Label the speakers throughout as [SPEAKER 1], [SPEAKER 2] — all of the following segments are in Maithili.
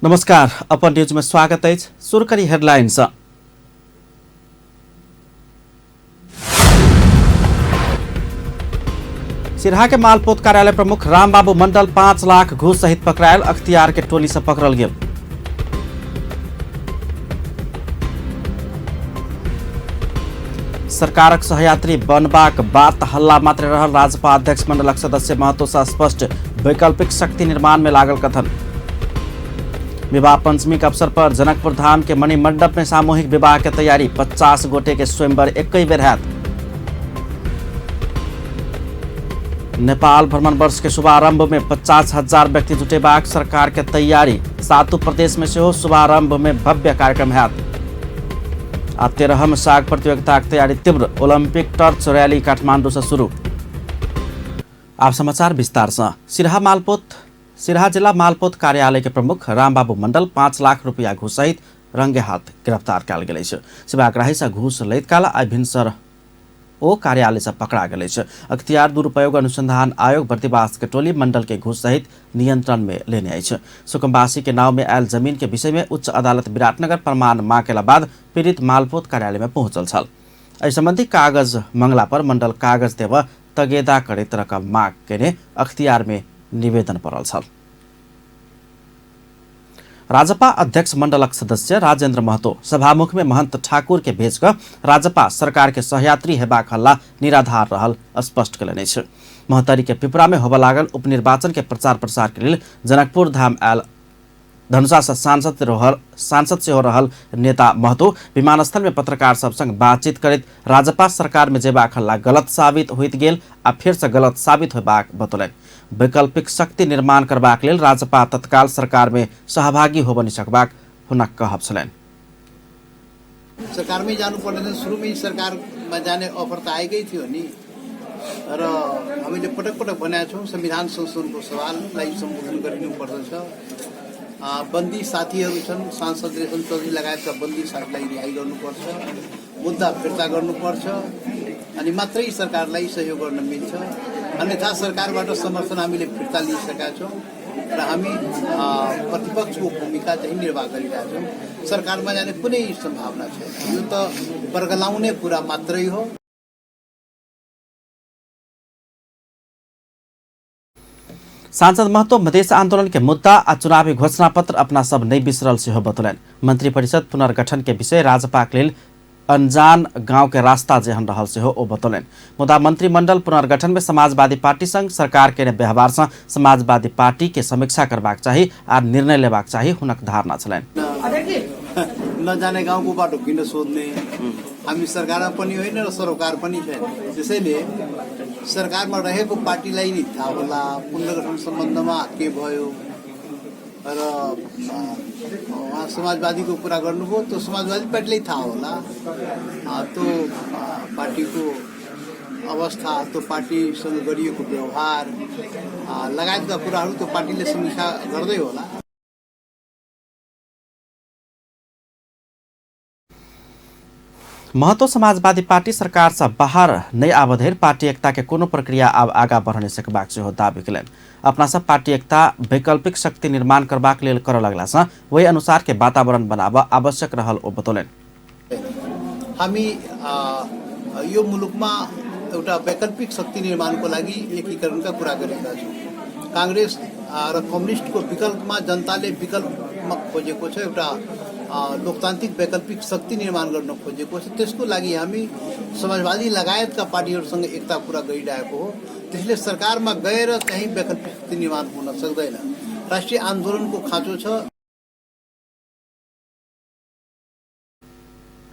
[SPEAKER 1] नमस्कार, अपन न्यूज में स्वागत अछि। शुरू करी हेडलाइन सँ। सिरहा के मालपोत कार्यालय प्रमुख रामबाबू मंडल 5 लाख घूस सहित पकड़ायल, अख्तियार के टोली से पकड़ल गेल। सरकारक सहयात्री बनबाक बात हल्ला मात्र रहल राजपा अध्यक्ष मंडलक सदस्य महतो सँ स्पष्ट, वैकल्पिक शक्ति निर्माण में लागल कथन। विवाह पंचमी के अवसर पर जनकपुर धाम के मणि मंडप में सामूहिक विवाह के तैयारी, 50 गोटे के स्वयंवर एक बेर हैत। नेपाल भ्रमण वर्ष के शुभारंभ में 50,000 व्यक्ति जुटेबाक सरकार के तैयारी, सातों प्रदेश में सेहो शुभारंभ में भव्य कार्यक्रम हैत। आ 13म साग प्रतियोगिता के तैयारी तीव्र, ओलंपिक टर्च रैली काठमांडू से शुरू। आप समाचार विस्तार से। सिरहा जिला मालपोत कार्यालय के प्रमुख रामबाबू मंडल 5 लाख रुपया घूस सहित रंगे हाथ गिरफ्तार कयल गेल अछि। सेवाग्राही से घूस लैत काल आइ भिनसर ओ कार्यालय से पकड़ा गेल अछि। अख्तियार दुरुपयोग अनुसंधान आयोग बर्दिवास के टोली मंडल के घूस सहित नियंत्रण में लेने अछि। सुकमवासी के नाव में आयल जमीन के विषय में उच्च अदालत विराटनगर प्रमाण मांगेला बाद पीड़ित मालपोत कार्यालय में पहुंचल छल। एहि संबंधी कागज मंगला पर मंडल कागज देव तगेदा करैत रकम मांग केने अख्तियार में निवेदन पड़ल छल। राजपा अध्यक्ष मंडलक सदस्य राजेंद्र महतो सभामुख में महंत ठाकुर के भेज कऽ राजपा सरकार के सहयात्री हेबाक हल्ला निराधार रहल स्पष्ट कयलनि अछि। महोत्तरी के पिपरा में होबय लागल उपनिर्वाचन के प्रचार प्रसार के लेल जनकपुर धाम आयल धनुषा से सांसद सेहो रहल नेता महतो विमानस्थल में पत्रकार सब संग बातचीत करैत राजपा सरकार में जेबाक हल्ला गलत साबित होइत गेल आ फेर से गलत साबित होबाक बतौलनि। वैकल्पिक शक्ति निर्माण करबाक लेल राजपा तत्काल सरकार में सहभागी होबय नहि सकबाक हुनक कहब छलनि।
[SPEAKER 2] सरकारमै जानु पर्ने, सुरुमै सरकारमा जाने अफर त आएकै थियो नि, र हामीले पटक पटक भनेका छौँ संविधान संशोधनको सवाललाई सम्बोधन गरिनुपर्दछ। बन्दी साथीहरू छन्, सांसद रेशन चौधरी लगायतका बन्दी साथीलाई रिहाई गर्नुपर्छ, मुद्दा फिर्ता गर्नुपर्छ, अनि मात्रै सरकारलाई सहयोग गर्न मिल्छ। अन्यथा सरकारबाट समर्थन हामीले फिर्ता लिइसकेका छौँ र हामी प्रतिपक्षको भूमिका चाहिँ निर्वाह गरिरहेका छौँ। सरकारमा जाने कुनै सम्भावना छैन, यो त बर्गलाउने कुरा मात्रै हो।
[SPEAKER 1] सांसद महतो मधेस आंदोलन के मुद्दा आ चुनावी घोषणा पत्र अपना सब नहीं बिसरल सेहो बतौलनि। मंत्रिपरिषद पुनर्गठन के विषय राजपा के लेल अनजान गांव के रास्ता जेहन रहल सेहो ओ बतौलनि। मुदा मंत्रिमंडल पुनर्गठन में समाजवादी पार्टी संग सरकार के व्यवहार से समाजवादी पार्टी के समीक्षा करबाक चाही आ निर्णय लेबाक चाही हुनक धारणा छलनि।
[SPEAKER 2] नजाने गाउँको बाटो किन सोध्ने, हामी सरकारमा पनि होइन र सरोकार पनि छैन। त्यसैले सरकारमा रहेको पार्टीलाई नि थाहा होला पुनर्गठन सम्बन्धमा के भयो। र उहाँ समाजवादीको कुरा गर्नुभयो, त्यो समाजवादी पार्टीलाई थाहा होला त्यो पार्टीको अवस्था, त्यो पार्टीसँग गरिएको व्यवहार लगायतका कुराहरू त्यो पार्टीले समीक्षा गर्दै होला।
[SPEAKER 1] महतो समाजवादी पार्टी सरकार से बाहर नहीं आबधरि पार्टी एकता के कोनो प्रक्रिया आब आगा बढ़ नहि सकबाक सेहो दावी कयलनि। अपना सब पार्टी एकता वैकल्पिक शक्ति निर्माण करबाक लेल करऽ लगला सँ ओहि अनुसार के वातावरण बनाबऽ आवश्यक रहल ओ बतौलनि।
[SPEAKER 2] हामी यो मुलुकमा एउटा वैकल्पिक शक्ति निर्माणको लागि एकीकरणका कुरा गरेका छौँ। काङ्ग्रेस र कम्युनिस्टको विकल्पमा जनताले विकल्पमा खोजेको छ, एउटा लोकतान्त्रिक वैकल्पिक शक्ति निर्माण गर्न खोजेको छ। त्यसको लागि हामी समाजवादी लगायतका पार्टीहरूसँग एकता कुरा गरिरहेको हो। त्यसले सरकारमा गएर चाहिँ वैकल्पिक शक्ति निर्माण हुन सक्दैन। राष्ट्रिय आन्दोलनको खाँचो छ।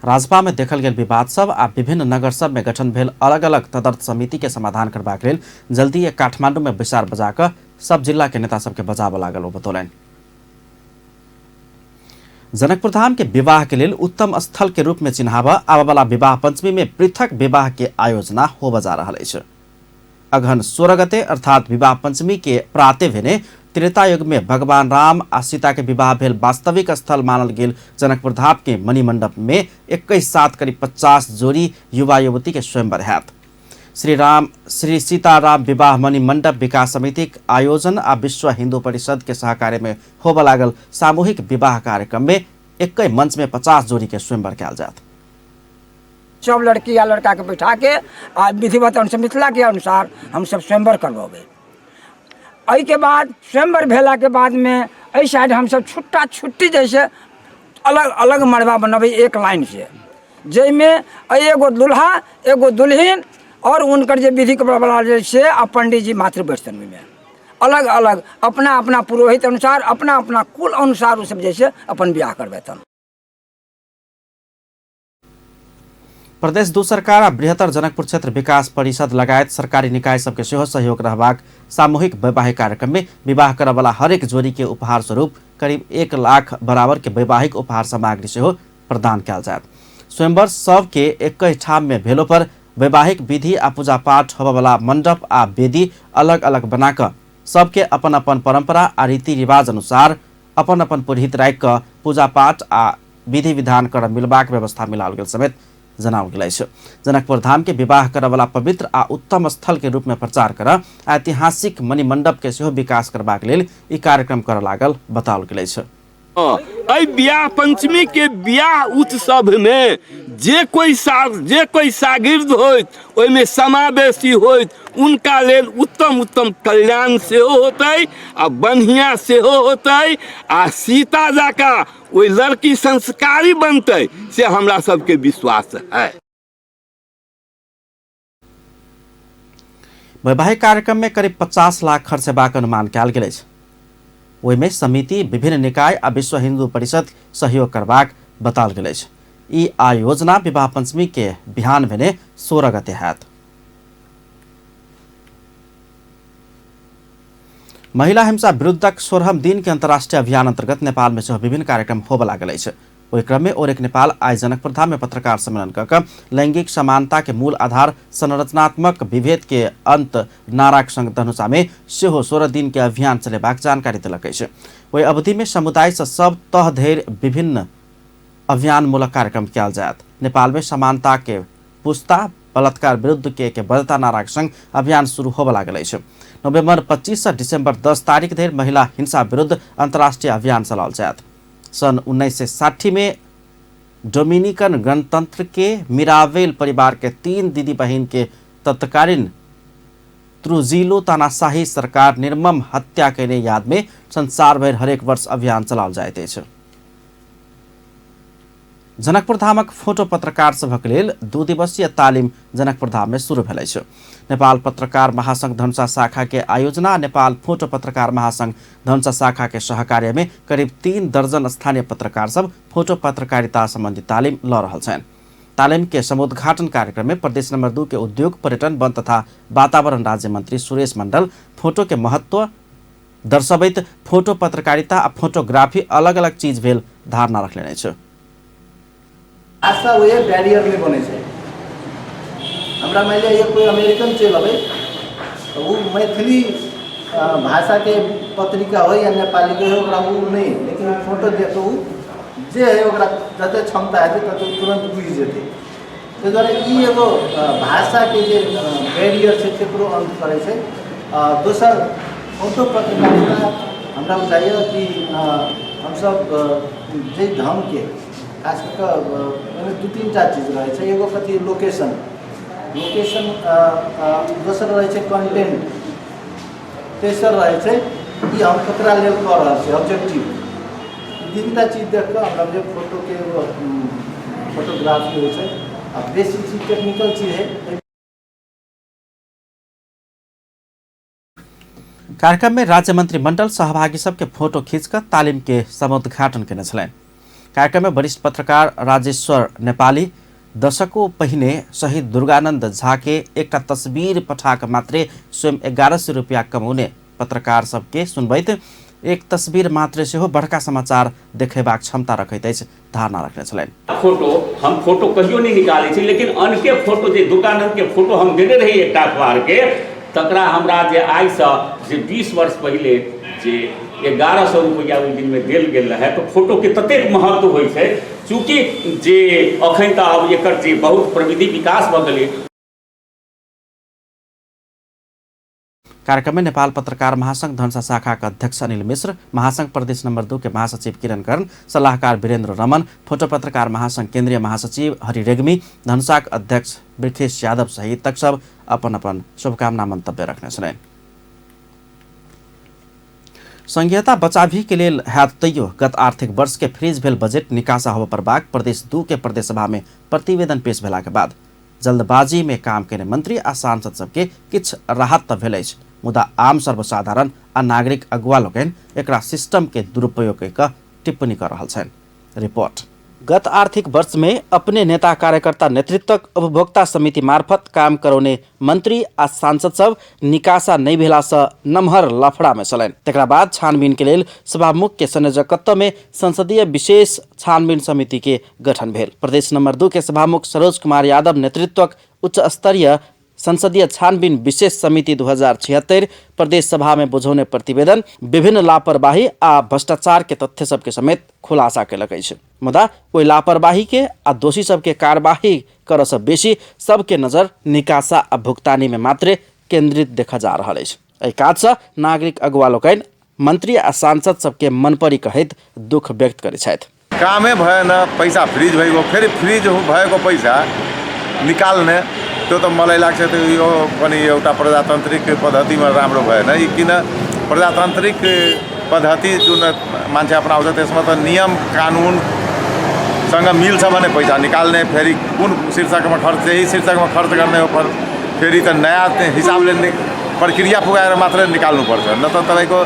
[SPEAKER 1] राजपा में देखल गेल विवाद सब आ विभिन्न नगर सब में गठन भेल अलग अलग तदर्थ समिति के समाधान करबाक लेल जल्दी काठमांडू में बैसार बजा कऽ सब जिला के नेता सबके बजाबऽ लागल ओ बतौलनि। जनकपुर धाम के विवाह के लेल उत्तम स्थल के रूप में चिन्हाबऽ आबऽवला विवाह पंचमी में पृथक विवाह के आयोजना होबऽ जा रहल अछि। अगहन 16 गते अर्थात विवाह पंचमी के प्राते भेने त्रेता युग में भगवान राम आ सीता के विवाह भेल वास्तविक स्थल मानल गेल जनकपुर धाम के मणिमंडप में 21 सात करीब 50 जोड़ी युवा युवती के स्वयंवर हैत। श्री राम श्री सीताराम विवाह मणि मंडप विकास समितिक आयोजन आ विश्व हिंदू परिषद के सहकार्य में होबय लागल सामूहिक विवाह कार्यक्रम में एकै मंच में 50 जोड़ी के स्वयंवर कयल जायत।
[SPEAKER 3] सब लड़की या लड़का के बैठा के आ विधिवत अनुसार मिथिला के अनुसार हम सब स्वयंवर करबेबै। एहिके बाद स्वयंवर भेला के बाद में एहि साइड हम सब छुट्टा छुट्टी जैसे अलग अलग मड़बा बनबै एक लाइन से, जाहिमे एगो दुल्हा एगो दुल्हिन और उनकर जे विधि के बला जे से आ पंडीजी मात्र बैठतन। ओहिमे अलग अलग अपना अपना पुरोहित अनुसार अपना अपना कुल अनुसार ओ सब जैसे अपन बियाह करबेतन।
[SPEAKER 1] प्रदेश दू सरकार आ बृहत्तर जनकपुर क्षेत्र विकास परिषद लगायत सरकारी निकाय सबके सेहो सहयोग रहबाक सामूहिक वैवाहिक कार्यक्रम में विवाह करऽवला हरेक जोड़ी के उपहार स्वरूप करीब 1 लाख बराबर के वैवाहिक उपहार सामग्री सेहो प्रदान कयल जायत। स्वयंवर सबके एकै ठाम में भेलो पर वैवाहिक विधि आ पूजा पाठ होबऽवला मंडप आ वेदी अलग अलग बनाकऽ सबके अपन अपन परंपरा आ रीति रिवाज अनुसार अपन अपन पुरोहित राखि कऽ पूजा पाठ आ विधि विधान कर मिलबाक व्यवस्था मिलाओल गेल समेत जनाओल गेल अछि। जनकपुर धाम के विवाह करऽवला पवित्र आ उत्तम स्थल के रूप में प्रचार कर ऐतिहासिक मणिमंडप के सेहो विकास करबाक लेल ई कार्यक्रम करऽ लागल बताओल गेल अछि।
[SPEAKER 4] एहि बियाह पंचमी के बियाह उत्सव में जे कोई शागिर्द होइत ओहिमे समावेशी होइत उनका लेल उत्तम उत्तम कल्याण सेहो होतै आ बढ़िया सेहो होतै आ सीता जकाँ ओहि लड़की संस्कारी बनतै से हमरा सबके विश्वास है।
[SPEAKER 1] वैवाहिक कार्यक्रम में करीब 50 लाख खर्च हेबाक अनुमान कयल गेल अछि। ओहिमे समिति, विभिन्न निकाय आ विश्व हिंदू परिषद सहयोग करबाक बताओल गेल अछि। ई आयोजना विवाह पंचमी के बिहान भेने 16 गते हैत। महिला हिंसा विरुद्धक 16 दिन के अंतर्राष्ट्रीय अभियान अंतर्गत नेपाल में सेहो विभिन्न कार्यक्रम होबय लागल अछि। ओहि क्रम में ओरेक नेपाल आइ जनकपुर धाम में पत्रकार सम्मेलन कऽ कऽ लैंगिक समानता के मूल आधार संरचनात्मक विभेद के अंत नाराक संग धनुषा में सेहो 16 दिन के अभियान चलेबाक जानकारी देलक अछि। ओहि अवधि में समुदाय सँ सब तह धरि विभिन्न अभियानमूलक कार्यक्रम कयल जायत। नेपाल में समानता के पुस्ता बलात्कार विरुद्ध के बदता नाराक संग अभियान शुरू होबय लागल अछि। नवंबर 25 सँ दिसंबर 10 तारीख धरि महिला हिंसा विरुद्ध अंतर्राष्ट्रीय अभियान चलाओल जायत। सन 1960 में डोमिनिकन गणतंत्र के मिरावेल परिवार के 3 दीदी बहिन के तत्कालीन त्रुजिलो तानाशाही सरकार निर्मम हत्या केने याद में संसार भरि हरेक वर्ष अभियान चलाओल जाइत अछि। जनकपुर धामक फोटो पत्रकार सभक लेल 2 दिवसीय तालिम जनकपुर धाम में शुरू भेल अछि। नेपाल पत्रकार महासंघ धनुषा शाखा के आयोजना नेपाल फोटो पत्रकार महासंघ धनुषा शाखा के सहकार्य में करीब 3 दर्जन स्थानीय पत्रकार सब फोटो पत्रकारिता संबंधी तालिम ल रहल छनि। तालिम के समुद्घाटन कार्यक्रम में प्रदेश नंबर 2 के उद्योग, पर्यटन, वन तथा वातावरण राज्य मंत्री सुरेश मंडल फोटो के महत्व दर्शबैत फोटो पत्रकारिता आ फोटोग्राफी अलग अलग चीज भेल धारणा रखने अछि।
[SPEAKER 2] भाषा उहे बैरियर नहीं बने छै। हमरा मानि लिअ कोई अमेरिकन चलि अबै तऽ ओ मैथिली भाषाके पत्रिका होइ या नेपालीके होइ ओकरा ओ नहि, लेकिन ओ फोटो देख कऽ ओ जे हइ ओकरा जते क्षमता हेतै तते तुरन्त बुझि जेतै। ताहि दुआरे ई एगो भाषाके जे बैरियर छै तकरो अन्त करै छै। दोसर फोटो पत्रकारिता हमरा बुझाइए कि हमसब जाहि ढङ्गके खास कऽ कऽ ओहिमे 2-3 टा चीज रहै छै। एगो कथी लोकेशन, लोकेशन दोसर रहै छै कंटेंट, तेसर रहै छै कि हम ककरा लेल कऽ रहल छी, ऑब्जेक्टिव। 3 टा चीज देख कऽ हमरा जे फोटोके एगो फोटोग्राफी होइ छै। आ बेसी चीज टेक्निकल चीज है।
[SPEAKER 1] कार्यक्रम में राज्य मंत्रिमंडल सहभागी सबके फोटो खींचकर तालीम के समुद्घाटन केने छलनि। कार्यक्रम में वरिष्ठ पत्रकार राजेश्वर नेपाली दशकों पहिने शहीद दुर्गानंद झा के एकटा तस्वीर पठा कऽ मात्रे स्वयं 1100 रुपया कमौने पत्रकार सबके सुनबैत एक तस्वीर मात्रे सेहो बड़का समाचार देखेबाक क्षमता रखैत अछि धारणा रखने छलनि।
[SPEAKER 5] फोटो हम फोटो कहियो नहीं निकालै छी, लेकिन अनके फोटो जे दुर्गानंद के फोटो हम देने रही एकटा अखबार के, तकरा हमरा जे आइसँ जे 20 वर्ष पहिले जे 1100 रुपैआ ओहि दिनमे देल गेल रहै, तऽ फोटोके ततेक महत्व होइ छै। चूँकि जे अखन तऽ आब एकर जे बहुत प्रविधि विकास भऽ गेलै।
[SPEAKER 1] कार्यक्रम में नेपाल पत्रकार महासंघ धनुषा शाखा के अध्यक्ष अनिल मिश्र, महासंघ प्रदेश नंबर 2 के महासचिव किरण कर्ण, सलाहकार वीरेंद्र रमन, फोटो पत्रकार महासंघ केंद्रीय महासचिव हरि रेग्मी, धनुषाक अध्यक्ष बृखेश यादव सहित तक सब अपन अपन शुभकामना मंतव्य रखने छलनि। संघीयता बचाभी के लेल हैत तैयो गत आर्थिक वर्ष के फ्रीज भेल बजट निकासा होबय पड़बाक प्रदेश 2 के प्रदेश सभा में प्रतिवेदन पेश भेला के बाद जल्दबाजी में काम केने मंत्री आ सांसद सबके किछु राहत तऽ भेल अछि, मुदा आम सर्वसाधारण आ नागरिक अगुआ लोकनि एकरा सिस्टम के दुरुपयोग कऽ टिप्पणी कऽ रहल छनि। रिपोर्ट। गत आर्थिक वर्ष में अपने नेता कार्यकर्ता नेतृत्वक उपभोक्ता समिति मार्फत काम करौने मंत्री आ सांसद सब निकासा नहि भेला सँ नमहर लफड़ा में छलनि। तकरा बाद छानबीन के लेल सभामुख के संयोजकत्व में संसदीय विशेष छानबीन समिति के गठन भेल। प्रदेश नंबर 2 के सभामुख सरोज कुमार यादव नेतृत्वक उच्च स्तरीय संसदीय छानबीन विशेष समिति 2076 प्रदेश सभा में बुझौने प्रतिवेदन विभिन्न लापरवाही आ भ्रष्टाचार के तथ्य सबके समेत खुलासा केलक अछि। मुदा ओहि लापरवाही के आ दोषी सबके कार्यवाही करऽ सँ बेसी सबके नजर निकासा आ भुगतानी में मात्रे केंद्रित देखा जा रहल अछि। एहि काज सँ नागरिक अगुआ लोकनि मंत्री आ सांसद सबके मनपरी कहैत दुख व्यक्त करैत छथि।
[SPEAKER 6] कामै भएन, पैसा फ्रिज भइगयो, फेरि फ्रिज भएको पैसा निकाल्ने त्यो त मलाई लाग्छ त्यो यो पनि एउटा प्रजातान्त्रिक पद्धतिमा राम्रो भएन। यी किन प्रजातान्त्रिक पद्धति जुन मान्छे अपनाउँछ त्यसमा त नियम कानुनसँग मिल्छ भने पैसा निकाल्ने, फेरि कुन शीर्षकमा खर्च त्यही शीर्षकमा खर्च गर्ने हो, फेरि त नयाँ हिसाबले प्रक्रिया पुगाएर मात्रै निकाल्नुपर्छ, न त तपाईँको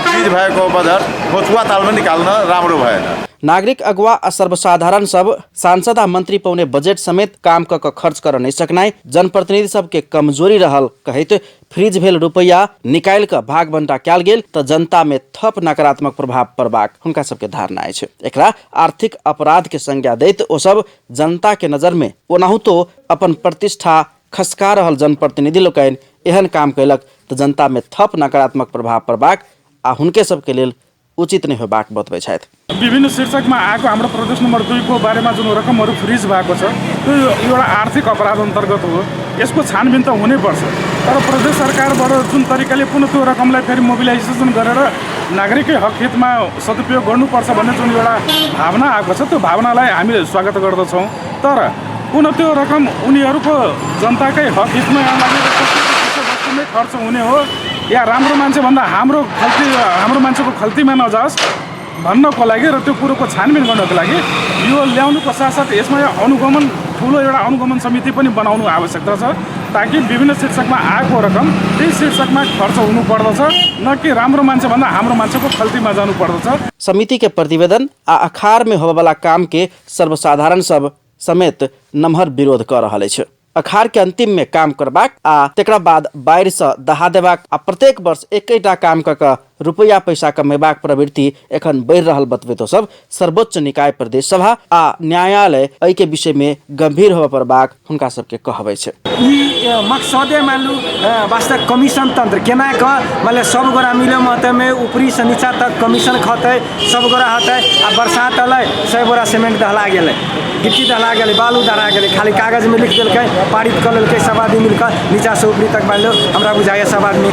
[SPEAKER 6] फ्रिज भएको बजेट खोचुवा तालमा निकाल्न राम्रो भएन।
[SPEAKER 1] नागरिक अगुवा आ सर्वसाधारण सब सांसद आ मंत्री पौने बजट समेत काम क क खर्च कर नहीं सकनाई जनप्रतिनिधि सबके कमजोरी रहल कहैत फ्रिज भेल रुपैया निकालि क भागबंटा कयल गेल त जनता में थप नकारात्मक प्रभाव पड़बाक हुनका सबके धारणा अछि। एकरा आर्थिक अपराध के संज्ञा दैत ओ सब जनता के नजर में ओनाहुतो अपन प्रतिष्ठा खसका रहल जनप्रतिनिधि लोकनि एहन काम कयलक त जनता में थप नकारात्मक प्रभाव पड़बाक आ हुनके सबके लेल उचित नहि होबाक बतबै छथि।
[SPEAKER 7] विभिन्न शीर्षकमा आएको हाम्रो प्रदेश नम्बर 2 को बारेमा जुन रकमहरू फ्रिज भएको छ त्यो एउटा आर्थिक अपराध अन्तर्गत हो, यसको छानबिन त हुनैपर्छ। तर प्रदेश सरकारबाट जुन तरिकाले पुनः त्यो रकमलाई फेरि मोबिलाइजेसन गरेर नागरिकै हक हितमा सदुपयोग गर्नुपर्छ भन्ने जुन एउटा भावना आएको छ त्यो भावनालाई हामीले स्वागत गर्दछौँ। तर पुनः त्यो रकम उनीहरूको जनताकै हक हितमा वस्तुमै खर्च हुने हो या राम्रो मान्छेभन्दा हाम्रो खल्ती हाम्रो मान्छेको खल्तीमा नजाओस् भन्नको लागि र त्यो कुरोको छानबिन गर्नको लागि यो ल्याउनुको साथसाथ यसमा अनुगमन ठुलो एउटा अनुगमन समिति पनि बनाउनु आवश्यकता छ, ताकि विभिन्न शीर्षकमा आएको रकम त्यही शीर्षकमा खर्च हुनुपर्दछ, न कि राम्रो मान्छेभन्दा हाम्रो मान्छेको खल्तीमा जानुपर्दछ।
[SPEAKER 1] समिति के प्रतिवेदन आ अखार में होबयवला काम के सर्वसाधारण सब समेत नमहर विरोध कऽ रहल अछि। अखार के अंतिम में काम करबाक आ तकरा बाद बाढ़ि सँ दहा देबाक आ प्रत्येक वर्ष एकेटा काम कऽ कऽ रुपैया पैसा कमेबाक प्रवृत्ति एखन बढ़ि रहल बतबैत सब सर्वोच्च निकाय प्रदेश सभा आ न्यायालय एहि के विषय में गंभीर होबय पड़बाक हुनका सबके कहब अछि।
[SPEAKER 8] ई मकसदे मानलू वास्तव कमीशन तंत्र केना कऽ मतलब सब गोरा मिले मतमे ऊपरी से नीचा तक कमीशन खतै, सब गोरा हतै आ बरसात अलै 100 बोरा सीमेंट दहला गेलै, गिट्टी दहला गेलै, बालू दहला गेलै, खाली कागजमे लिख देलकै, पारित कऽ लेलकै, सब आदमी मिल कऽ नीचा से ऊपरी तक बांधलो, हमरा बुझाइए सब आदमी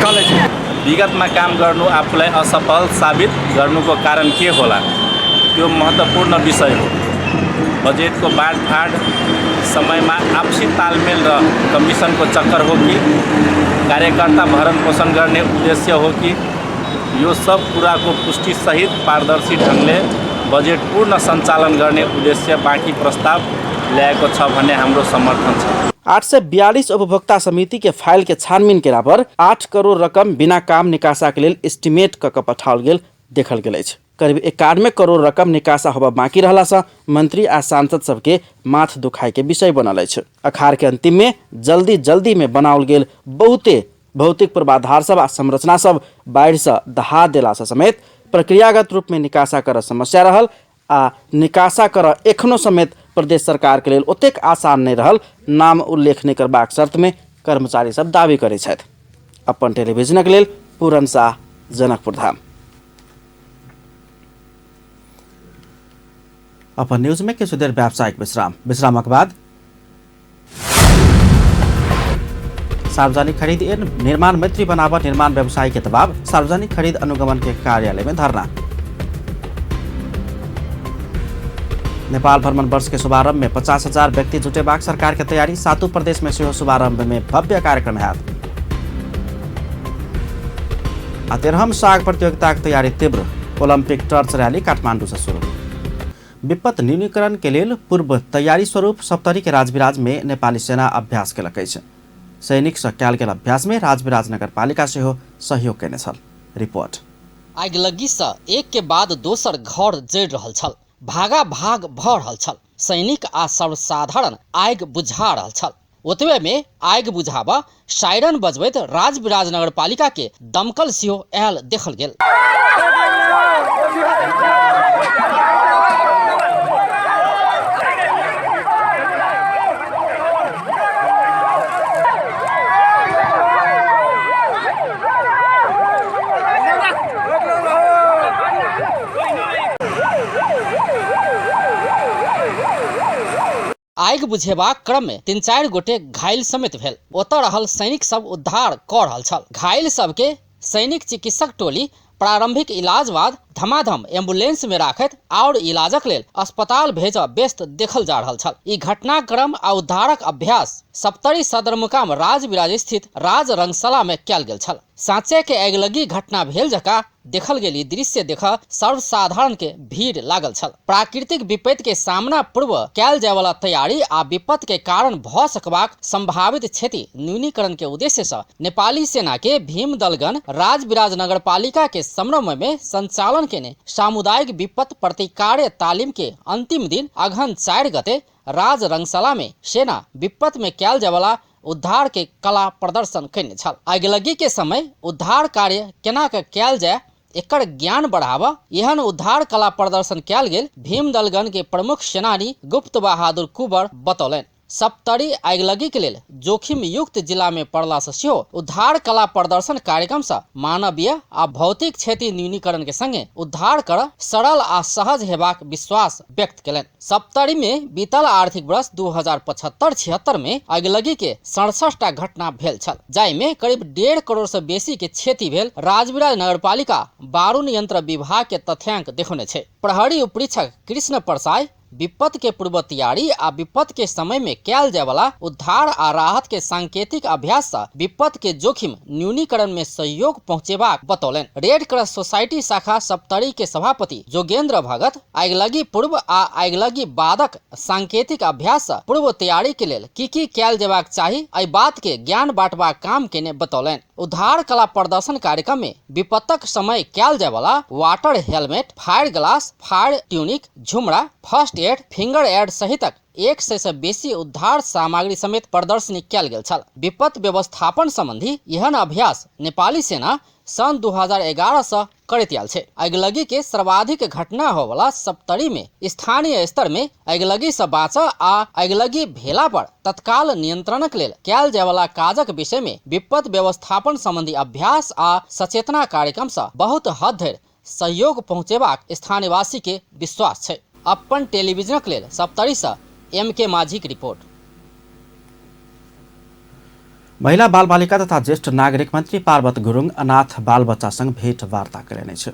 [SPEAKER 8] कऽ लै छै।
[SPEAKER 9] विगतमा काम गर्नु आफूलाई असफल साबित गर्नुको कारण के होला त्यो महत्त्वपूर्ण विषय हो। बजेटको बाँडफाँड समयमा आपसी तालमेल र कमिसनको चक्कर हो कि कार्यकर्ता भरणपोषण गर्ने उद्देश्य हो कि, यो सब कुराको पुष्टिसहित पारदर्शी ढङ्गले बजेट पूर्ण सञ्चालन गर्ने उद्देश्य बाँकी प्रस्ताव ल्याएको छ भन्ने हाम्रो समर्थन छ।
[SPEAKER 1] 842 उपभोक्ता समिति के फाइल के छानबीन केला पर 8 करोड़ रकम बिना काम निकासा के लेल एस्टिमेट क क पठाओल गेल देखल गेल अछि। करीब 91 करोड़ रकम निकासा होबय बाँकी रहला सँ मंत्री आ सांसद सबके माथ दुखाइ के विषय बनल अछि। अखार के अंतिम में जल्दी जल्दी में बनाओल गेल बहुते भौतिक पूर्वाधार सब आ संरचना सब बाढ़ि सँ दहा देला सँ समेत प्रक्रियागत रूप में निकासा करऽ समस्या रहल आ निकासा करऽ एखनो समेत प्रदेश सरकार के लेल ओतेक आसान नहि रहल नाम उल्लेख नहि करबाक शर्त में कर्मचारी सब दावी करै छथि। अपन टेलीविजनक लेल पूरन शाह, जनकपुर धाम। अपन न्यूज में किछु देर व्यावसायिक विश्राम, विश्रामक बाद सार्वजनिक खरीद ऐन निर्माण मैत्री बनाव निर्माण व्यवसायी के दबाव। सार्वजनिक खरीद अनुगमन के कार्यालय में धरना। नेपाल भ्रमण वर्ष के शुभारंभ में 50,000 व्यक्ति जुटेबाक सरकार के तैयारी। सातों प्रदेश में सेहो शुभारंभ में भव्य कार्यक्रम हैत। आ 13म साग प्रतियोगिता के तैयारी तीव्र। ओलंपिक टर्च रैली काठमांडू से शुरू। विपत्त न्यूनीकरण के लेल पूर्व तैयारी स्वरूप सप्तरी के राजविराज में नेपाली सेना अभ्यास केलक अछि। सैनिक सँ कयल गेल अभ्यास में राजविराज नगरपालिका सेहो सहयोग केने छल। रिपोर्ट।
[SPEAKER 10] आगिलग्गी सँ एक के बाद दोसर घर जरि रहल छल, भागा भाग भऽ रहल छल। सैनिक आ सर्वसाधारण आगि बुझा रहल छल। ओतबे में आगि बुझाबऽ सायरन बजबैत राजविराज नगरपालिका के दमकल सेहो आयल देखल गेल। आगि बुझेबाक क्रम में 3-4 गोटे घायल समेत भेल। ओतऽ रहल सैनिक सब उद्धार कऽ रहल छल। घायल सबके सैनिक चिकित्सक टोली प्रारंभिक इलाज बाद धमाधम एम्बुलेंस में राखैत और इलाजक लेल अस्पताल भेजऽ व्यस्त देखल जा रहल छल। ई घटनाक्रम आ उद्धारक अभ्यास सप्तरी सदरमुकाम राजविराज स्थित राज रंगशाला में कयल गेल छल। साँचे के अगिलगी घटना भेल जकाँ देखल गेल ई दृश्य देख सर्वसाधारण के भीड़ लागल छल। प्राकृतिक विपत्ति के सामना पूर्व कयल जाय वाला तैयारी आ विपत्ति के कारण भऽ सकबाक संभावित क्षति न्यूनीकरण के उद्देश्य से नेपाली सेना के भीम दलगण राजविराज नगरपालिका के समन्वय में संचालन केने सामुदायिक विपत्ति प्रतिकार्य तालीम के अंतिम दिन अगहन 4 गते राज रंगशाला में सेना विपत्ति में कयल जाय वाला उद्धार के कला प्रदर्शन केने छल। अगिलगी के समय उद्धार कार्य केना के कयल जाय एकर ज्ञान बढ़ावा एहन उद्धार कला प्रदर्शन कयल गेल भीम दलगण के प्रमुख सेनानी गुप्त बहादुर कुंवर बतौलनि। सप्तरी अगिलगी के लेल जोखिम युक्त जिला में पड़ला से सेहो उद्धार कला प्रदर्शन कार्यक्रम से मानवीय आ भौतिक क्षति न्यूनीकरण के संगे उद्धार कर सरल आ सहज हेबाक विश्वास व्यक्त केलनि। सप्तरी में बीतल आर्थिक वर्ष 2075-76 में अगिलगी के 67टा घटना भेल छल, जाहि में करीब 1.5 करोड़ से बेसी के क्षति भेल राजविराज नगरपालिका बारुण यंत्र विभाग के तथ्यांक देखौने छै। प्रहरी उपरीक्षक कृष्ण परसाई विपत्ति के पूर्व तैयारी आ विपत्ति के समय में कयल जाय वाला उद्धार आ राहत के सांकेतिक अभ्यास से विपत्ति के जोखिम न्यूनीकरण में सहयोग पहुंचेबाक बतौलनि। रेड क्रॉस सोसाइटी शाखा सप्तरी के सभापति जोगेंद्र भगत अगिलगी पूर्व आ अगिलगी बादक सांकेतिक अभ्यास से पूर्व तैयारी के लेल की की कयल जेबाक चाही एहि बात के ज्ञान बांटबाक काम केने बतौलनि। उद्धार कला प्रदर्शन कार्यक्रम में विपत्तक समय कयल जाय वाला water helmet, fire glass, fire tunic, झुमरा, फर्स्ट एड, फिंगर एड सहितक 100 से बेसी उद्धार सामग्री समेत प्रदर्शनी कयल गेल छल। विपत्ति व्यवस्थापन संबंधी एहन अभ्यास नेपाली सेना सन 2011 से करैत आयल छै। अगिलगी के सर्वाधिक घटना होवला सप्तरी में स्थानीय स्तर में अगिलगी से बाँचऽ आ अगिलगी भेला पर तत्काल नियंत्रणक लेल कयल जायवला काजक विषय में विपत्ति व्यवस्थापन संबंधी अभ्यास आ सचेतना कार्यक्रम से बहुत हद धरि सहयोग पहुँचेबाक स्थानीयवासी के विश्वास छै। अपन टेलीविजनक लेल सप्तरी से एम के माझी की रिपोर्ट।
[SPEAKER 1] महिला बाल बालिका तथा ज्येष्ठ नागरिक मंत्री पार्वत गुरुङ अनाथ बाल बच्चा संग भेंट वार्ता करेने छै।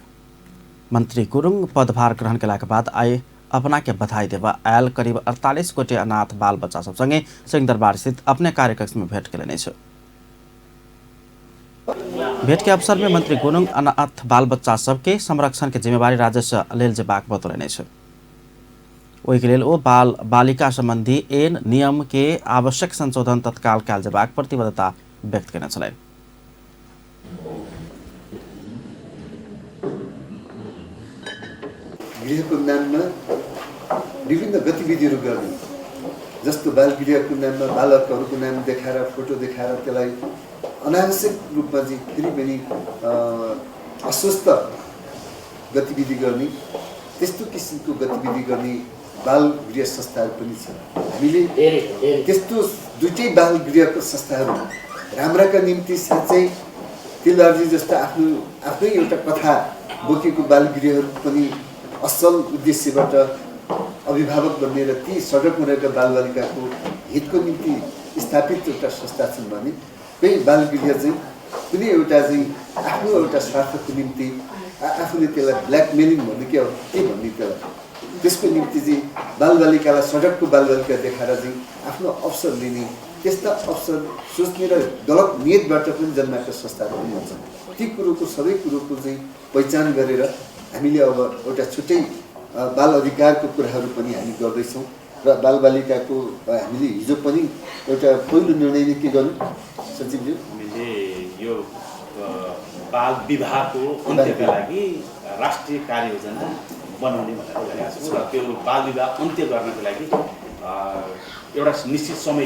[SPEAKER 1] मंत्री गुरुङ पदभार ग्रहण केलाक बाद आइ अपना के बधाई देबा आयल करीब 48 गोटे अनाथ बाल बच्चा सब संगे सिंहदरबार स्थित अपने कार्यकक्ष में भेंट केलने छै। भेंट के अवसर में मंत्री गुरुङ अनाथ बाल बच्चा सबके संरक्षण के जिम्मेवारी राज्य से लेल जेबाक बतौलने छै। ओहिके लेल ओ बाल बालिका संबंधी एन नियम के आवश्यक संशोधन तत्काल कयल जेबाक प्रतिबद्धता व्यक्त केने छलनि।
[SPEAKER 11] गृहको नाममा विभिन्न गतिविधिहरू गर्ने, जस्तो बालगृहको नाममा बालकहरूको नाम देखाएर फोटो देखाएर त्यसलाई अनावश्यक रूपमा चाहिँ फेरि पनि अस्वस्थ गतिविधि गर्ने, त्यस्तो किसिमको गतिविधि गर्ने बाल गृह संस्थाहरू पनि छन्। हामीले त्यस्तो दुईटै बाल गृहको संस्थाहरू राम्राका निम्ति साँच्चै तिलहरजी जस्तो आफ्नो आफ्नै एउटा कथा बोकेको बाल गृहहरू पनि असल उद्देश्यबाट अभिभावक बन्ने र ती सडकमा रहेका बालबालिकाको हितको निम्ति स्थापित एउटा संस्था छन् भने सबै बालगृह चाहिँ कुनै एउटा चाहिँ आफ्नो एउटा स्वार्थको निम्ति आफूले त्यसलाई ब्ल्याकमेलिङ भन्ने के हो, के भन्ने त्यसलाई, त्यसको निम्ति चाहिँ बालबालिकालाई सडकको बालबालिका देखाएर चाहिँ आफ्नो अवसर लिने, त्यस्ता अवसर सोच्ने र गलत नियतबाट पनि जन्माएका संस्थाहरू पनि हुन्छन्। ती कुरोको सबै कुरोको चाहिँ पहिचान गरेर हामीले अब एउटा छुट्टै बाल अधिकारको कुराहरू पनि हामी गर्दैछौँ र बालबालिकाको हामीले हिजो पनि एउटा पहिलो निर्णय के गर्यौँ सचिवज्यू,
[SPEAKER 9] हामीले यो बाल विवाहको अन्त्यका लागि राष्ट्रिय कार्ययोजना बनाउने भनेर गरेका छौँ र त्यो बाल विवाह अन्त्य गर्नको लागि एउटा निश्चित समय।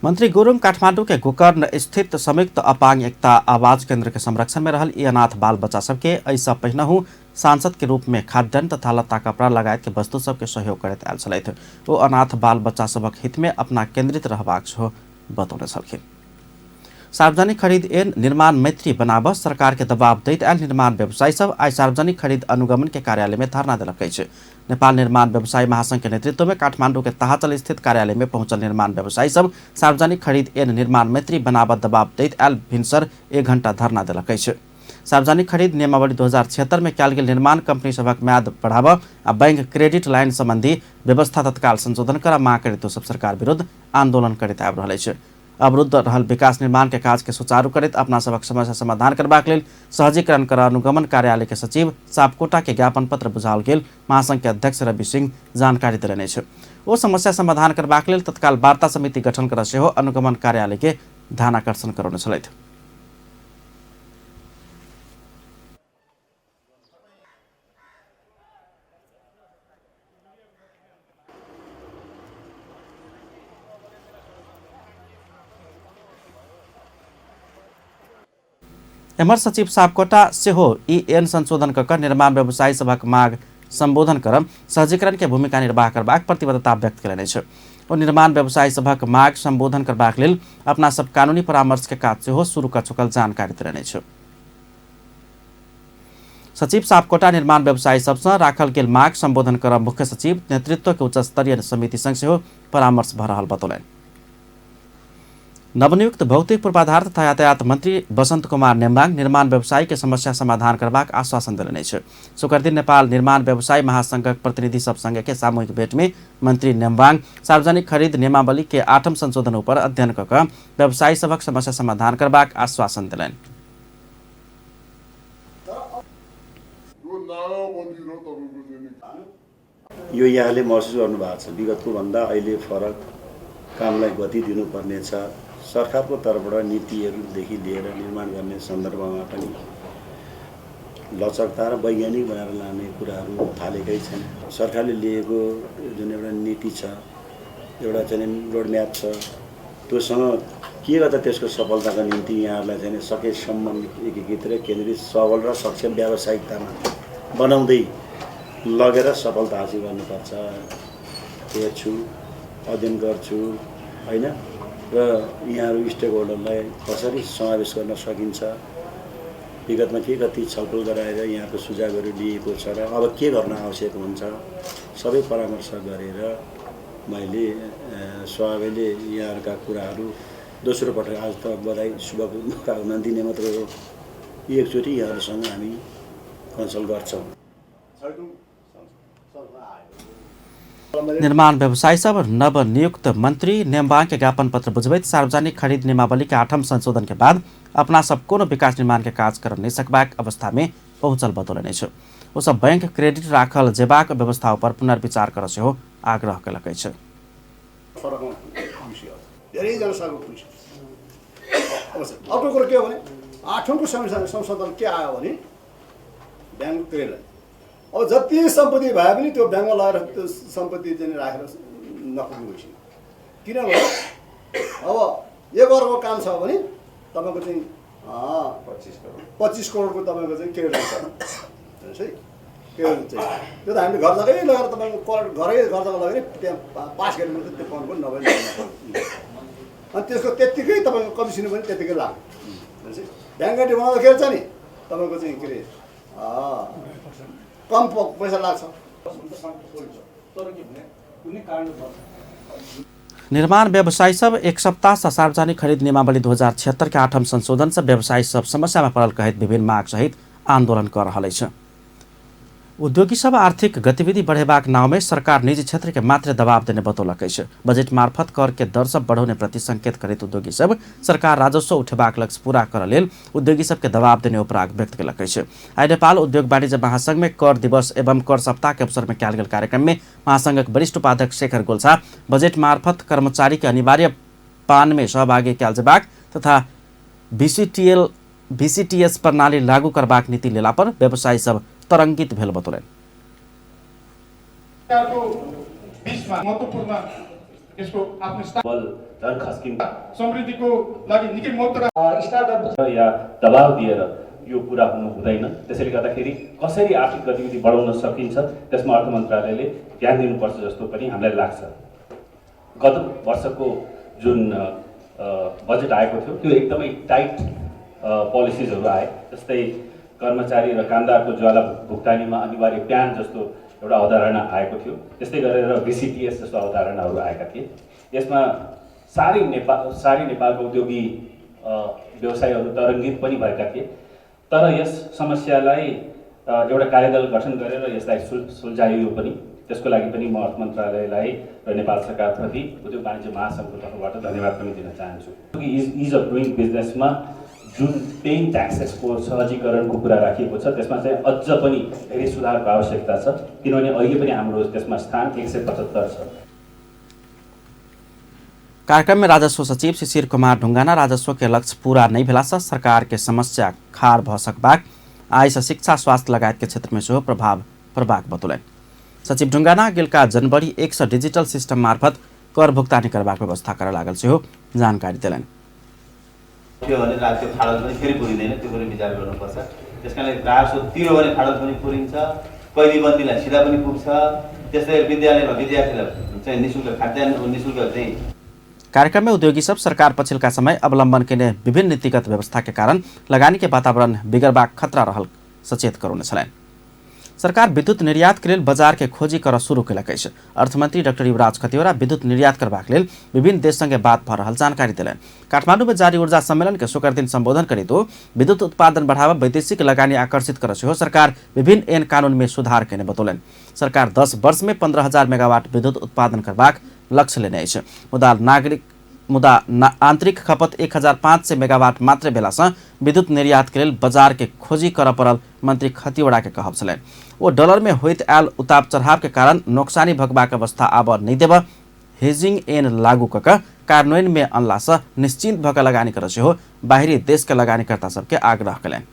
[SPEAKER 1] मंत्री गुरुङ काठमाडौँ के गोकर्ण स्थित संयुक्त अपांग एकता आवाज केंद्र के संरक्षण में रहल ई अनाथ बाल बच्चा सबके ऐसा पहिनहु सांसद के रूप में खाद्यान्न तथा लत्ता कपड़ा लगायत के वस्तु सबके सहयोग करैत आयल छलथि। ओ अनाथ बाल बच्चा सबक हित में अपना केंद्रित रहबाक सेहो बतौने छलखिन। सार्वजनिक खरीद एन निर्माण मैत्री बनाब सरकार के दबाव दैत आयल निर्माण व्यवसायी सब आइ सार्वजनिक खरीद अनुगमन के कार्यालय में धरना देलक अछि। नेपाल निर्माण व्यवसायी महासंघ के नेतृत्व में काठमांडू के ताहाचल स्थित कार्यालय में पहुंचल निर्माण व्यवसायी सब सार्वजनिक खरीद एन निर्माण मैत्री बनाब दबाव दैत आयल भिनसर 1 घंटा धरना देलक अछि। सार्वजनिक खरीद नियमावली 2076 में कयल गेल निर्माण कंपनी सभक म्याद बढ़ाब आ बैंक क्रेडिट लाइन संबंधी व्यवस्था तत्काल संशोधन कर मांग करैत सब सरकार विरुद्ध आंदोलन करैत आबि रहल अछि। अवरुद्ध रहल विकास निर्माण के काज के सुचारू करैत अपना सबक समस्या समाधान करबाक लेल सहजीकरण कर अनुगमन कार्यालय के सचिव सापकोटा के ज्ञापन पत्र बुझाओल गेल महासंघ के अध्यक्ष रवि सिंह जानकारी देलनि अछि। ओ समस्या समाधान करबाक लेल तत्काल वार्ता समिति गठन कर सेहो अनुगमन कार्यालय के ध्यानाकर्षण करौने छलथि। एम्हर सचिव सापकोटा सेहो ई एन संशोधन कऽ निर्माण व्यवसायी सभक माग संबोधन करब सहजीकरण के भूमिका निर्वाह करबाक प्रतिबद्धता व्यक्त कयलनि अछि। ओ निर्माण व्यवसायी सभक माग संबोधन करबाक लेल अपना सब कानूनी परामर्श के काज सेहो शुरू कऽ चुकल जानकारी देलनि अछि। सचिव सापकोटा निर्माण व्यवसायी सबसँ राखल गेल माग संबोधन करब मुख्य सचिव नेतृत्व के उच्च स्तरीय समिति संग सेहो परामर्श भऽ रहल बतौलनि। नवनियुक्त भौतिक पूर्वाधार तथा यातायात मंत्री बसंत कुमार नेम्बाङ निर्माण व्यवसायी के समस्या समाधान करबाक आश्वासन देलनि अछि। शुक्रदिन नेपाल निर्माण व्यवसायी महासंघक प्रतिनिधि सब संगे के सामूहिक भेट में मंत्री नेम्बाङ सार्वजनिक खरीद नियमावली के 8म संशोधन ऊपर अध्ययन कऽ कऽ व्यवसायी सभक समस्या समाधान करबाक आश्वासन देलनि।
[SPEAKER 12] यो यहाँले महसुस गर्नुभएको छ, विगतको भन्दा अहिले फरक कामलाई गति दिनुपर्नेछ। सरकारको तर्फबाट नीतिहरूदेखि लिएर निर्माण गर्ने सन्दर्भमा पनि लचकता र वैज्ञानिक बनाएर लाने कुराहरू थालेकै छन्। सरकारले लिएको जुन एउटा नीति छ, एउटा चाहिँ रोडम्याप छ, त्योसँग के गर्दा त्यसको सफलताको निम्ति यहाँहरूलाई चाहिँ सकेसम्म एकीकृत र केन्द्रित सबल र सक्षम व्यावसायिकतामा बनाउँदै लगेर सफलता हासिल गर्नुपर्छ। हेर्छु, अध्ययन गर्छु होइन, र यहाँहरू स्टेक होल्डरलाई कसरी समावेश गर्न सकिन्छ, विगतमा के कति छलफल गराएर यहाँको सुझावहरू लिएको छ र अब के गर्न आवश्यक हुन्छ सबै परामर्श गरेर मैले स्वाभाविकले यहाँहरूका कुराहरू दोस्रो पटक आज त बधाई शुभकामना दिने मात्रै हो, एकचोटि यहाँहरूसँग हामी कन्सल्ट गर्छौँ।
[SPEAKER 1] निर्माण व्यवसायी सब नवनियुक्त मंत्री नेम्बाङ के ज्ञापन पत्र बुझबैत सार्वजनिक खरीद नियमावली के 8म संशोधन के बाद अपना सब कोनो विकास निर्माण के काज कर नहीं सकबाक अवस्था में पहुंचल बतौलनि अछि। ओ सब बैंक क्रेडिट राखल जेबाक व्यवस्था पर पुनर्विचार कर सेहो आग्रह कयलक अछि।
[SPEAKER 13] अर्को कुरो के हो भने 8औं संशोधन के आयो भने ब्याङ्क क्रेडिट अब जति सम्पत्ति भए पनि त्यो ब्याङ्कमा लगेर त्यो सम्पत्ति चाहिँ राखेर नपुग्ने भइसक्यो। किनभने अब 1 अर्बको काम छ भने तपाईँको चाहिँ 25 करोडको तपाईँको चाहिँ क्रेडिट छ, हेर्नुहोस् है, क्रेडिट चाहिँ त्यो त हामीले घर जग्गै लगेर तपाईँको घरै घर जग्गा लगेर त्यहाँ पास गर्ने मात्रै त्यो पाउनु पनि नभए अनि त्यसको त्यत्तिकै तपाईँको कमिसन पनि त्यत्तिकै लाग्यो। हेर्नुहोस् है, ब्याङ्क गाडी बनाउँदाखेरि चाहिँ नि तपाईँको चाहिँ के अरे कम पैसा लाग्छ।
[SPEAKER 1] निर्माण व्यवसायी सब एक सप्ताह से सार्वजनिक खरीद नियमावली 2076 के 8म संशोधन से व्यवसायी सब समस्या में पड़ल कहैत विभिन्न माग सहित आंदोलन कर रहल अछि। उद्योगी सब आर्थिक गतिविधि बढ़ेबाक नाव में सरकार निजी क्षेत्र के मात्र दबाव देने बतौलक अछि। बजट मार्फत कर के दर सब बढ़ौने प्रति संकेत करैत उद्योगी सब सरकार राजस्व उठेबाक लक्ष्य पूरा करऽ लेल उद्योगी सबके दबाव देने उपराग व्यक्त केलक अछि। आइ नेपाल उद्योग वाणिज्य महासंघ में कर दिवस एवं कर सप्ताह के अवसर में कयल गेल कार्यक्रम में महासंघक वरिष्ठ उपाध्यक्ष शेखर गोल्छा बजट मार्फत कर्मचारी के अनिवार्य पान में सहभागी कयल जेबाक तथा VCTS प्रणाली लागू करबाक नीति लेला पर व्यवसायी सब तरंगित भेल बतौलनि।
[SPEAKER 9] या दबाव दिएर यो कुरा हुनु हुँदैन। त्यसैले गर्दाखेरि कसरी आर्थिक गतिविधि बढाउन सकिन्छ त्यसमा अर्थ मन्त्रालयले ध्यान दिनुपर्छ जस्तो पनि हामीलाई लाग्छ। गत वर्षको जुन बजेट आएको थियो त्यो एकदमै टाइट पोलिसिजहरू आए, जस्तै कर्मचारी र कामदारको ज्वाला भुक्तानीमा अनिवार्य प्यान जस्तो एउटा अवधारणा आएको थियो, त्यस्तै गरेर VCTS जस्तो अवधारणाहरू आएका थिए। यसमा सारै नेपालको उद्योगी व्यवसायीहरू तरङ्गित पनि भएका थिए। तर यस समस्यालाई एउटा कार्यदल गठन गरेर यसलाई सुल्झाइयो पनि। त्यसको लागि पनि म अर्थ मन्त्रालयलाई र नेपाल सरकारप्रति उद्योग वाणिज्य महासङ्घको तर्फबाट धन्यवाद पनि दिन चाहन्छु। Is of doing बिजनेसमा जुन पेइङ ट्याक्सेसको सहजीकरणको कुरा राखिएको छ त्यसमा चाहिँ अझ पनि धेरै सुधारको आवश्यकता छ, किनभने अहिले पनि हाम्रो त्यसमा स्थान 175 छ।
[SPEAKER 1] कार्यक्रम में राजस्व सचिव शिशिर कुमार ढुंगाना राजस्व के लक्ष्य पूरा नहीं भेला से सरकार के समस्या खाड़ भ सकबाक आय से शिक्षा स्वास्थ्य लगायत के क्षेत्र में सेहो प्रभाव पड़बाक बतौलनि। सचिव ढुंगाना गिलका जनवरी 1 से डिजिटल सिस्टम मार्फत कर भुक्तानी करबाक व्यवस्था करऽ लागल सेहो जानकारी देलनि।
[SPEAKER 14] त्यो भने त्यो खाडल पनि फेरि पुरिँदैन, त्यो पनि विचार गर्नुपर्छ। त्यस कारणले राजस्व तिर्यो भने खाडल पनि पुरिन्छ, कैदीबन्दीलाई सिधा पनि पुग्छ, त्यस्तै विद्यालयमा विद्यार्थीलाई चाहिँ निःशुल्क खाद्यान्न निःशुल्क चाहिँ।
[SPEAKER 1] कार्यक्रम में उद्योगी सब सरकार पछिल्का समय अवलंबन केने विभिन्न नीतिगत व्यवस्था के कारण लगानी के वातावरण बिगड़बाक खतरा रहल सचेत करौने छलनि। सरकार विद्युत निर्यात के लेल बाजार के खोजी करऽ शुरू केलक अछि। अर्थमंत्री डाक्टर युवराज खतिवड़ा विद्युत निर्यात करबाक लेल विभिन्न देश संगे बात भऽ रहल जानकारी देलनि। काठमांडू में जारी ऊर्जा सम्मेलन के शुक्र दिन संबोधन करैत ओ विद्युत उत्पादन बढ़ावा वैदेशिक लगानी आकर्षित करऽ सेहो सरकार विभिन्न ऐन कानून में सुधार केने बतौलनि। सरकार 10 वर्ष में 15,000 मेगावाट विद्युत उत्पादन करबाक लक्ष्य लेने अछि, मुदा आंतरिक खपत 1,500 मेगावाट मात्र भेलासँ विद्युत निर्यात के लेल बाजार के खोजी करऽ पड़ल मंत्री खतिवड़ा के कहब छलनि। ओ डॉलर में होइत आयल उतार चढ़ाव के कारण नोकसानी भगबाक अवस्था आब नहि देब हेजिंग एन लागू कऽ कऽ कार्यान्वयन में अनलासँ निश्चिंत भऽ कऽ लगानी करऽ सेहो बाहरी देश के लगानीकर्ता सबके आग्रह कयलनि।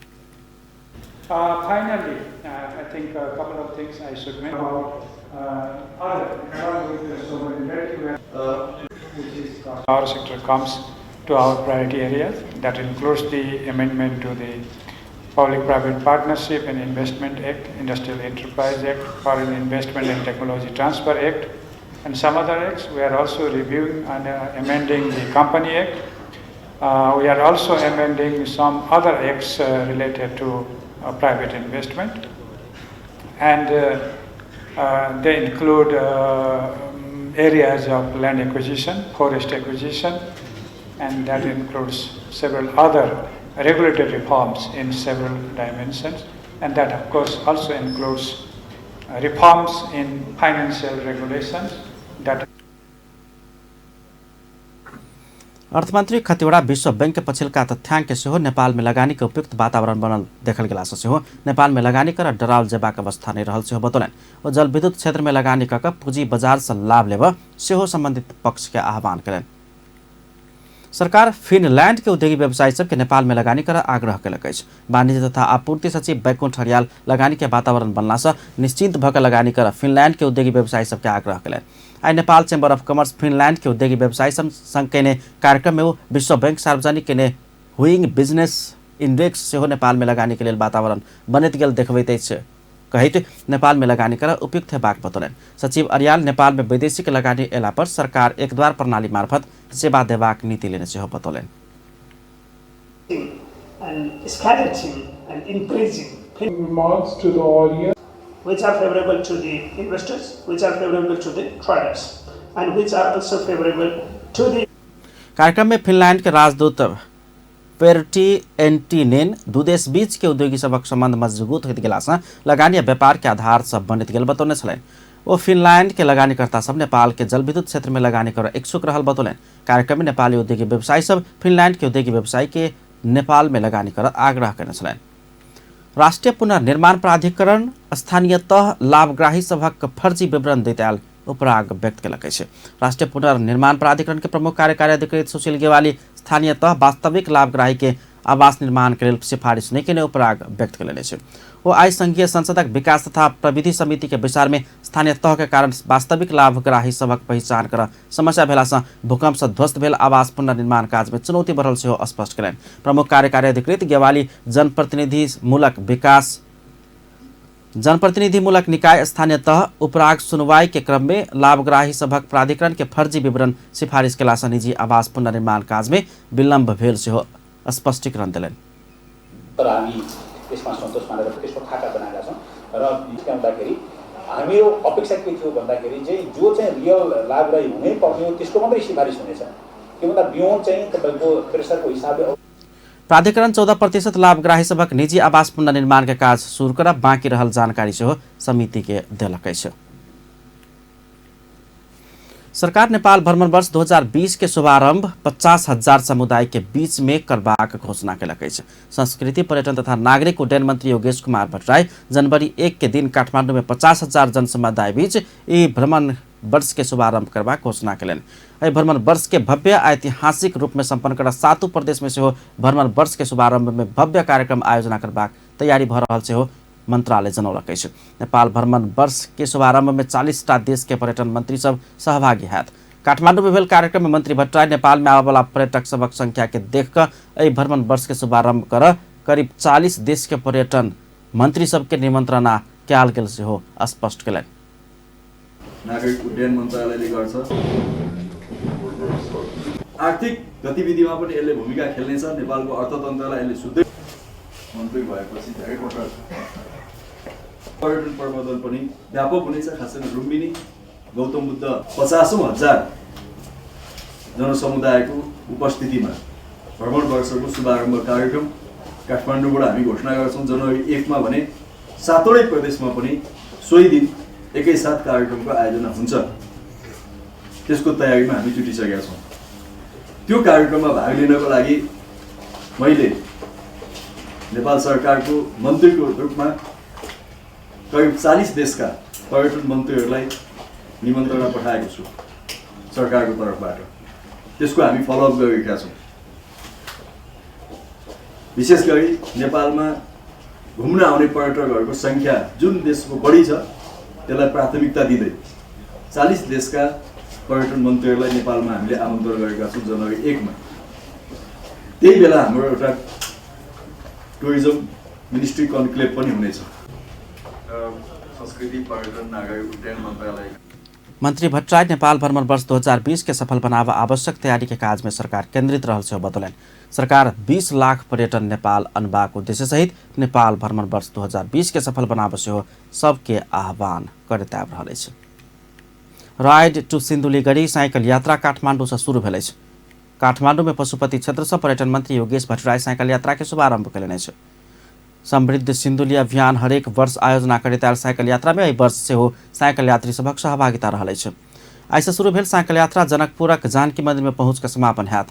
[SPEAKER 15] Finally, I think a couple of things I should mention about other which is our sector comes to our priority areas. That includes the amendment to the Public-Private Partnership and Investment Act, Industrial Enterprise Act, Foreign Investment and Technology Transfer Act, and some other acts. We are also reviewing and amending the Company Act. We are also amending some other acts related to private investment, and they include areas of land acquisition, forest acquisition, and that includes several other regulatory reforms in several dimensions, and that of course also includes reforms in financial regulations. That
[SPEAKER 1] अर्थमन्त्री खतिवड़ा विश्व बैंक के पछिल्का तथ्यांक के सेहो नेपाल में लगानी के उपयुक्त वातावरण बनल देखल गेला से सेहो नेपाल में लगानी कर डराओल जेबाक अवस्था नहि रहल सेहो बतौलनि। ओ जलविद्युत क्षेत्र में लगानी कऽ पूंजी बाजार से लाभ लेब सेहो संबंधित पक्ष के आह्वान कयलनि। सरकार फिनलैंड के उद्योगी व्यवसायी सबके नेपाल में लगानी कर आग्रह केलक अछि। वाणिज्य तथा आपूर्ति सचिव बैकुंठ हरियाल लगानी के वातावरण बनला से निश्चिंत भऽ कऽ लगानी कर फिनलैंड के उद्योगी व्यवसायी सबके आग्रह कयलनि। आइ Nepal chamber of commerce Finland के उद्योगी व्यवसायी संग केने कार्यक्रम में ओ विश्व बैंक सार्वजनिक केने हुइंग बिजनेस इंडेक्स सेहो नेपाल में लगानी के लेल वातावरण बनैत गेल देखबैत अछि कहैत नेपाल में लगानी कर उपयुक्त हेबाक बतौलनि। सचिव अरियाल नेपाल में वैदेशिक लगानी एला पर सरकार एकद्वार प्रणाली मार्फत सेवा देबाक नीति लेने सेहो बतौलनि।
[SPEAKER 16] And scattering and increasing
[SPEAKER 15] remarks to the audience
[SPEAKER 16] which are favorable to the investors, which are favorable to the traders. and which are also favorable to the
[SPEAKER 1] कार्यक्रम में फिनलैंड के राजदूत पेर्टी एंटीनेन दू देश बीच के उद्योगी सभक संबंध मजबूत होइत गेला सँ लगानी आ व्यापार के आधार सब बनैत गेल बतौने छलनि। ओ फिनलैंड के लगानीकर्ता सब नेपाल के जलविद्युत क्षेत्र में लगानी कर इच्छुक रहल बतौलनि। कार्यक्रम में नेपाली उद्योगी व्यवसायी सब फिनलैंड के उद्योगी व्यवसायी के नेपाल में लगानी कर आग्रह कयने छलनि। राष्ट्रीय पुनर्निर्माण प्राधिकरण स्थानीय तह लाभग्राही सभक फर्जी विवरण दैत आयल उपराग व्यक्त केलक अछि। राष्ट्रीय पुनर्निर्माण प्राधिकरण के प्रमुख कार्यकारी अधिकृत सुशील गेवाली स्थानीय तह वास्तविक लाभग्राही के आवास निर्माण के लेल सिफारिश नहि केने उपराग व्यक्त केलनि अछि। ओ आइ संघीय संसदक विकास तथा प्रविधि समिति के बैसार में स्थानीय तह के कारण वास्तविक लाभग्राही सभक पहिचान कर समस्या भेला सँ भूकंप सँ ध्वस्त भेल आवास पुनर्निर्माण काज में चुनौती बढ़ल सेहो स्पष्ट केलनि। प्रमुख कार्यकारी अधिकृत गेवाली जनप्रतिनिधिमूलक निकाय स्थानीय तह उपराग सुनवाई के क्रम में लाभग्राही सभक प्राधिकरण के फर्जी विवरण सिफारिश केला सँ निजी आवास पुनर्निर्माण काज में विलम्ब भेल सेहो स्पष्टीकरण देलनि।
[SPEAKER 17] तर हामी यसमा सन्तोष मानेर त्यसको खाका बनाएका छौँ र हुँदाखेरि हाम्रो अपेक्षा के थियो भन्दाखेरि चाहिँ जो चाहिँ रियल लाभग्राही हुनै पर्ने हो त्यसको मात्रै सिफारिस हुनेछ। त्योभन्दा बियोन्ड चाहिँ तपाईँको प्रेसरको हिसाबले
[SPEAKER 1] प्राधिकरण 14% लाभग्राही सभक निजी आवास पुनर्निर्माण के काज सुरु कर बाँकी रहल जानकारी सेहो समिति के देलक अछि। सरकार नेपाल भ्रमण वर्ष 2020 के शुभारंभ 50,000 समुदाय के बीच में करबाक घोषणा केलक अछि। संस्कृति पर्यटन तथा नागरिक उड्डयन मंत्री योगेश कुमार भट्टराई जनवरी 1 के दिन काठमाडौँ में 50,000 जनसमुदाय बीच ई भ्रमण वर्ष के शुभारंभ करबाक घोषणा केलनि। एहि भ्रमण वर्ष के भव्य ऐतिहासिक रूप में सम्पन्न कर सातों प्रदेश में सेहो भ्रमण वर्ष के शुभारंभ में भव्य कार्यक्रम आयोजना करबाक तैयारी भऽ रहल सेहो मंत्रालय जनौलक अछि। नेपाल भ्रमण वर्ष के शुभारंभ में 40टा देश के पर्यटन मंत्री सब सहभागी हैत। काठमाडौँ में भेल कार्यक्रम में मंत्री भट्टराई नेपाल में आबयवला पर्यटक सभक संख्या के देख कऽ एहि भ्रमण वर्ष के शुभारंभ कर करीब 40 देश के पर्यटन मंत्री सबके निमंत्रणा कयल गेल सेहो स्पष्ट केलनि।
[SPEAKER 18] नागरिक उड्डयन मन्त्रालयले गर्छ। आर्थिक गतिविधिमा पनि यसले भूमिका खेल्नेछ। नेपालको अर्थतन्त्रलाई यसले सुदृढ मन्त्री भएपछि धेरै पटक पर्यटन प्रवर्धन पनि व्यापक हुनेछ। खासै लुम्बिनी गौतम बुद्ध 50,000 जनसमुदायको उपस्थितिमा भ्रमण वर्षको शुभारम्भ कार्यक्रम काठमाडौँबाट हामी घोषणा गर्छौँ जनवरी 1 मा भने सातवटै प्रदेशमा पनि सोही दिन एकैसाथ कार्यक्रमको आयोजना हुन्छ। त्यसको तयारीमा हामी जुटिसकेका छौँ। त्यो कार्यक्रममा भाग लिनको लागि मैले नेपाल सरकारको मन्त्रीको रूपमा करिब 40 देशका पर्यटन मन्त्रीहरूलाई निमन्त्रणा पठाएको छु सरकारको तर्फबाट। त्यसको हामी फलोअप गरेका छौँ। विशेष गरी नेपालमा घुम्न आउने पर्यटकहरूको सङ्ख्या जुन देशको बढी छ त्यसलाई प्राथमिकता दिँदै 40 देशका पर्यटन मन्त्रीहरूलाई नेपालमा हामीले आमन्त्रण गरेका छौँ जनवरी 1 मा। त्यही बेला हाम्रो एउटा टुरिज्म मिनिस्ट्री कन्क्लेभ पनि हुनेछ। संस्कृति पर्यटन नागरिक उड्डयन मन्त्रालय
[SPEAKER 1] मंत्री भट्टराई नेपाल भ्रमण वर्ष 2020 के सफल बनाव आवश्यक तैयारी के काज में सरकार केंद्रित रहल सेहो बतौलनि। सरकार 20 लाख पर्यटन नेपाल अनबाक उद्देश्य सहित नेपाल भ्रमण वर्ष 2020 के सफल बनाव सेहो सबके आह्वान करैत आबि रहल अछि। राइड टू सिन्धुलीगढी साइकिल यात्रा काठमाडौँ से शुरू भेल अछि। काठमाडौँ में पशुपति क्षेत्र से पर्यटन मंत्री योगेश भट्टराई साइकिल यात्रा के शुभारंभ कयलनि अछि। समृद्ध सिन्धुली अभियान हरेक वर्ष आयोजना करैत आयल साइकिल यात्रा में एहि वर्ष सेहो साइकिल यात्री सभक सहभागिता रहल अछि। आइसँ शुरू भेल साइकिल यात्रा जनकपुरक जानकी मंदिर में पहुँच कऽ समापन हैत।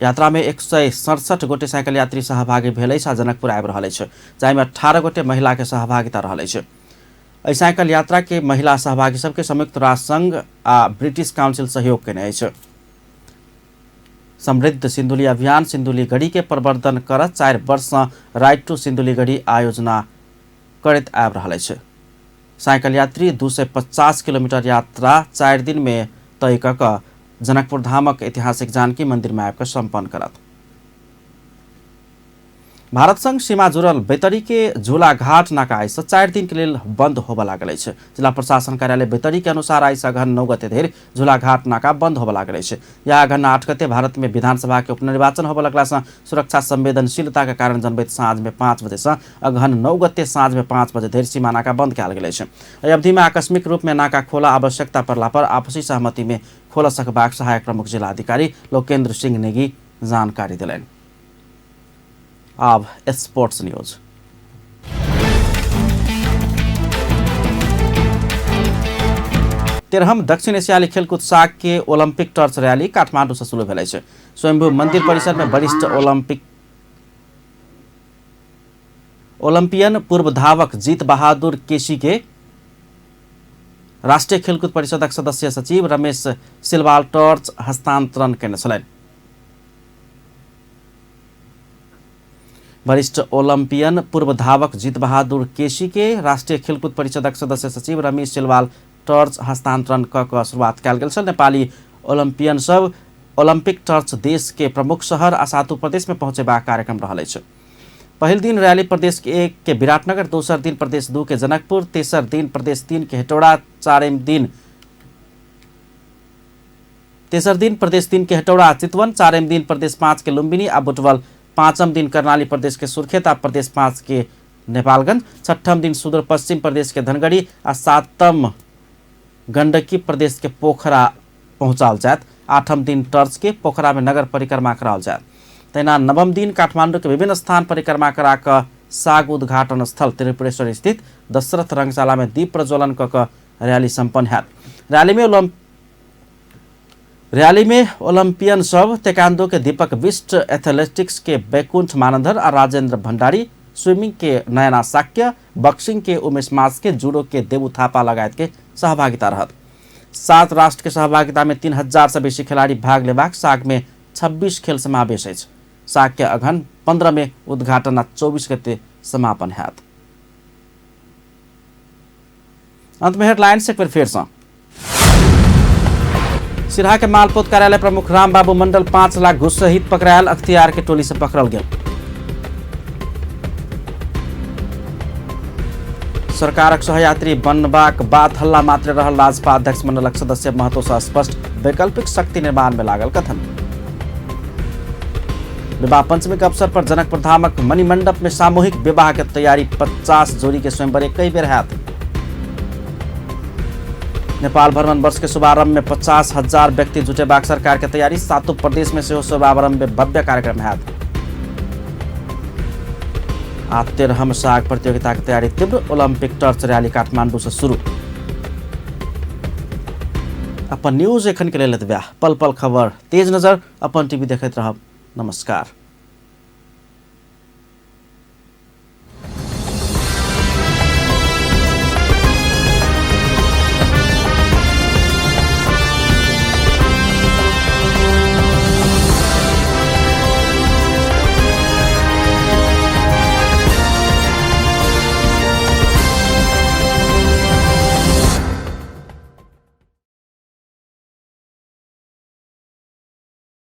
[SPEAKER 1] यात्रा में 167 गोटे साइकिल यात्री सहभागी भेल अछि आ जनकपुर आबि रहल अछि, जाहिमे 18 गोटे महिला के सहभागिता रहल अछि। एहि साइकिल यात्रा के महिला सहभागी सबके संयुक्त राष्ट्र संघ आ ब्रिटिश काउंसिल सहयोग केने अछि। समृद्ध सिन्धुली अभियान सिन्धुलीगढी के प्रवर्धन कर 4 वर्ष सँ राइड टू सिन्धुलीगढी आयोजना करैत आबि रहल अछि। साइकिल यात्री 250 किलोमीटर यात्रा 4 दिन में तय कऽ कऽ जनकपुर धामक ऐतिहासिक जानकी मंदिर में आबि कऽ सम्पन्न करत। भारत संग सीमा जुड़ल बैतडी के झूलाघाट नाका आइ से 4 दिन के लेल बंद होबय लागल अछि। जिला प्रशासन कार्यालय बैतडी के अनुसार आइ से अगहन 9 गते धरि झूलाघाट नाका बंद होबय लागल अछि। यह अगहन 8 गते भारत में विधानसभा के उपनिर्वाचन होबय लगला से सुरक्षा संवेदनशीलता के कारण जनबैत साँझ में 5 बजे से अगहन 9 गते साँझ में 5 बजे धरि सीमा नाका बंद कयल गेल अछि। एहि अवधि में आकस्मिक रूप में नाका खोला आवश्यकता पड़ला पर आपसी सहमति में खोल सकबाक सहायक प्रमुख जिलाधिकारी लोकेन्द्र सिंह नेगी जानकारी देलनि। आब स्पोर्ट्स न्यूज। तेरहम दक्षिण एशियाली खेलकूद साग के ओलंपिक टॉर्च रैली काठमांडू से शुरू भेल अछि। स्वयंभू मंदिर परिसर में वरिष्ठ ओलंपियन पूर्व धावक जीत बहादुर केसी के राष्ट्रीय खेलकूद परिषदक सदस्य सचिव रमेश सिलवाल टॉर्च हस्तांतरण केने छलनि। वरिष्ठ ओलंपियन पूर्व धावक जीत बहादुर केसी के राष्ट्रीय खेलकूद परिषदक सदस्य सचिव रमेश सिलवाल टॉर्च हस्तांतरण क शुरुआत कयल गेल छल। नेपाली ओलंपियन सब ओलंपिक टॉर्च देश के प्रमुख शहर आ सातु प्रदेश में पहुंचेबाक कार्यक्रम रहल अछि। पहिल दिन रैली प्रदेश 1 के विराटनगर, दोसर दिन प्रदेश 2 के जनकपुर, तेसर दिन प्रदेश 3 के हेटौड़ा, तेसर दिन प्रदेश 3 के हेटौड़ा चितवन, चारिम दिन प्रदेश 5 के लुम्बिनी आ बुटवल, पांचम दिन कर्णाली प्रदेश के सुर्खेत आ प्रदेश 5 के नेपालगंज, छठम दिन सुदूर पश्चिम प्रदेश के धनगढ़ी आ सातम गंडकी प्रदेश के पोखरा पहुँचाओल जायत। आठम दिन टर्च के पोखरा में नगर परिक्रमा कराओल जायत। तहिना नवम दिन काठमांडू के विभिन्न स्थान परिक्रमा करा कऽ साग उद्घाटन स्थल त्रिपुरेश्वर स्थित दशरथ रंगशाला में दीप प्रज्वलन कऽ रैली सम्पन्न हैत। रैली में ओलंपियन सब तेकांदो के दीपक बिष्ट, एथलेटिक्स के बैकुंठ मानंधर आ राजेंद्र भंडारी, स्विमिंग के नयना साक्य, बॉक्सिंग के उमेश मास के, जूडो के देवू थापा लगायत के सहभागिता रहत। 7 राष्ट्र के सहभागिता में 3000 से बेसी खिलाड़ी भाग लेबाक साग में 26 खेल समावेश अछि। साग के अगहन 15 में उद्घाटन आ 24 गते समापन हैत। अंत में हेडलाइंस एक बेर फेर सँ। सिरहा के मालपोत कार्यालय प्रमुख रामबाबू मंडल 5 लाख घूस सहित पकड़ायल, अख्तियार के टोली से पकड़ल गेल। सरकारक सहयात्री बनबाक बात हल्ला मात्र रहल राजपा अध्यक्ष मंडलक सदस्य महतो सँ स्पष्ट, वैकल्पिक शक्ति निर्माण में लागल कथन। विवाह पंचमी के अवसर पर जनकपुर धामक मणिमंडप में सामूहिक विवाह के तैयारी, 50 जोड़ी के स्वयंवर एक बेर हैत। नेपाल भ्रमण वर्ष के शुभारंभ में 50,000 व्यक्ति जुटेबाक सरकार के तैयारी, सातों प्रदेश में सेहो शुभारंभ में भव्य कार्यक्रम हैत। आ 13हम साग प्रतियोगिता के तैयारी तीव्र, ओलंपिक टॉर्च रैली काठमांडू से शुरू। अपन न्यूज एखन के लेल एतबे। पल पल खबर तेज नजर अपन टीवी देखैत रहब। नमस्कार।